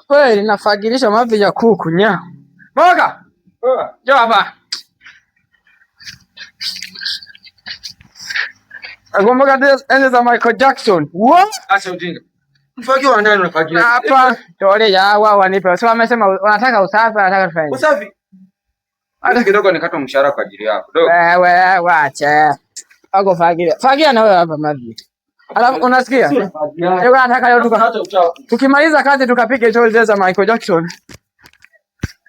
Kweli nafagilisha mavi ya kuku nya. Moka. Njoo hapa. Nakumbuka enzi za Michael Jackson. What? Acha ujinga. Mfagio wa ndani unafagilia. Hapa tole ya wao wanipe. Sio wamesema wanataka usafi, wanataka tufanye. Usafi. Hata kidogo nikatwa mshahara kwa ajili yako. Dogo. Wewe wacha. Wako fagilia. Fagia na wewe hapa mavi. Alafu unasikia? Leo nataka leo tukimaliza kazi tukapige show za Michael Jackson.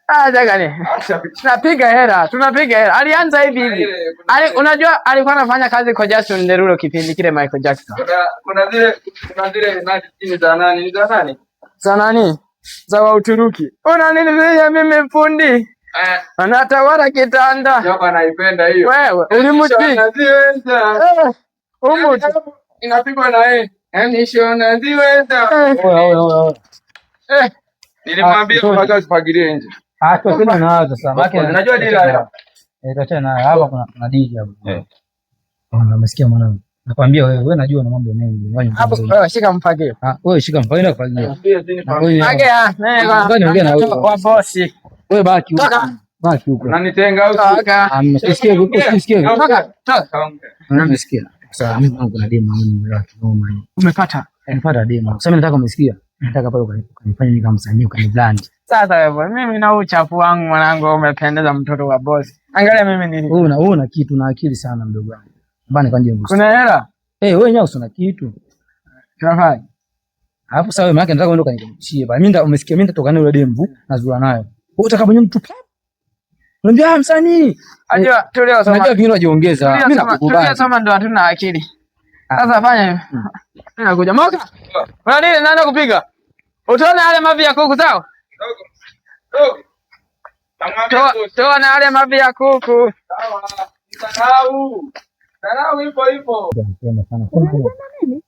Ah, jagani. Tunapiga hela, tunapiga hela. Alianza hivi hivi. Unajua alikuwa anafanya kazi kwa Jason Derulo kipindi kile Michael Jackson. Kuna zile nani chini za nani? Za nani? Za nani? Za wa Uturuki. Una nini vile mimi fundi? Eh. Anatawala kitanda. Jaba naipenda hiyo. Wewe ulimuti. Naziweza. Eh. Umuti. Inapigwa na yeye. Yaani shona ziweza. Eh. Oya, oya, oya. Eh. Nilimwambia mpaka usifagilie nje. Ah, tuachane na hayo sasa. Maana Najua dili haya. Eh, tuachane na hayo. Hapa kuna dili hapa. Eh. Bwana, umesikia mwanangu? Nakwambia wewe, wewe najua na mambo mengi. Wewe ni Hapo mzuri. wewe shika mfagio. Ah, wewe shika mfagio na kufagia. Na wewe Fagia, Ngoja niongee na wewe. Wa bosi. Wewe baki huko. Toka. Baki huko. Unanitenga au? Toka. Ah, usisikie, usisikie. Toka. Toka. Unanisikia? Sasa mimi kwangu kuna demu au ni watu noma. Umepata. Nimepata demu. Sasa mimi nataka umesikia. Nataka pale ukanifanya mimi kama msanii ukanibrand. Sasa wewe mimi na uchafu wangu mwanangu, umependeza mtoto wa bosi. Angalia mimi nini. Wewe una kitu na akili sana mdogo wangu. Bana kwanje mgusi. Kuna hela? Eh, wewe nyayo una kitu. Tunafanya. Alafu sasa wewe maana nataka uende ukanikamshie bana. Mimi nda umesikia mimi nitatoka nayo yule demvu nazura nayo. Wewe utakapo mtu pap. Unambia ah, msanii. Ajua tulio soma. Unajua vingine unajiongeza. Mimi nakukubali. Tulio soma ndo hatuna akili. Sasa fanya hivi. Mimi nakuja. Moka. Kuna nini naenda kupiga? Utaona yale mavi ya kuku sawa? Dogo. Toa toa na yale mavi ya kuku. Sawa. Sahau. Sahau ipo ipo. Napenda sana. Unanipenda mimi?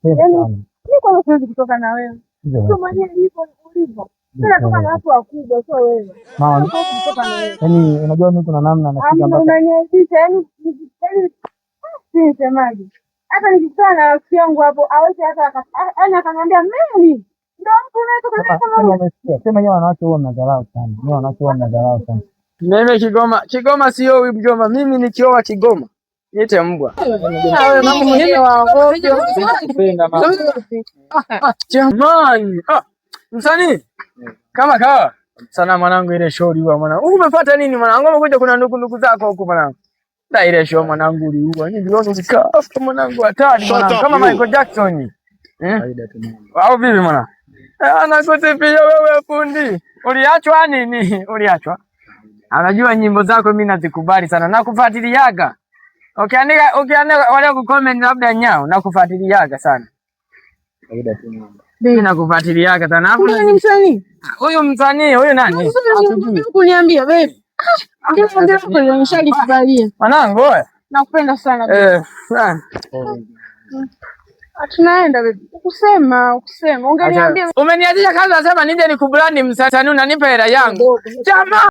Sema Yaani sana. mimi kwanza siwezi kutoka na wewe. Sio Sio mwenyewe ulivyo ulivyo. Mimi natoka na watu wakubwa sio wewe. Mama, Siwezi kutoka na wewe. yaani unajua mimi kuna namna nafika Amna, mpaka unaniaibisha yaani si nisemaje? Hata nikikutana na rafiki yangu hapo awezi hata yaani akaniambia mimi ndio mtu unayetoka naye sema kama sema huyu. umesikia. Sema nyewe wanawake huwa mnadharau sana. Nyewe wanawake huwa mnadharau sana. Mimi Kigoma, Kigoma sio mjomba. Mimi nikioa Kigoma. Niite mbwa. Ah, wewe mambo mwenyewe wa ovyo. Nakupenda mama. Jamani. Ah, msanii. Kama kawa. Sana mwanangu ile show uliua mwanangu. Huku umefuata nini mwanangu? Umekuja kuna ndugu ndugu zako huku mwanangu. Da ile show mwanangu uliua. Niliona zikafa mwanangu hatari mwanangu. Kama Michael Jackson. Eh? Faida tu mama. Au vipi mwanangu? Eh, anakusifia wewe fundi. Uliachwa nini? Uliachwa? Anajua nyimbo zako mimi nazikubali sana. Nakufuatiliaga. Ukiandika wale kucomment labda nyao nakufuatiliaga sana. Faida tu mama. Mimi nakufuatiliaga sana. Alafu Huyu ni msanii. huyu msanii huyu nani? Kuniambia babe. Ndio ndio kweli nishalikubalia. Mwanangu wewe. Nakupenda sana babe. Eh, sana. Tunaenda babe. Ukusema, ukusema. Ungeniambia Umeniajisha kazi nasema nije nikubrandi msanii unanipa hela yangu. Jamaa.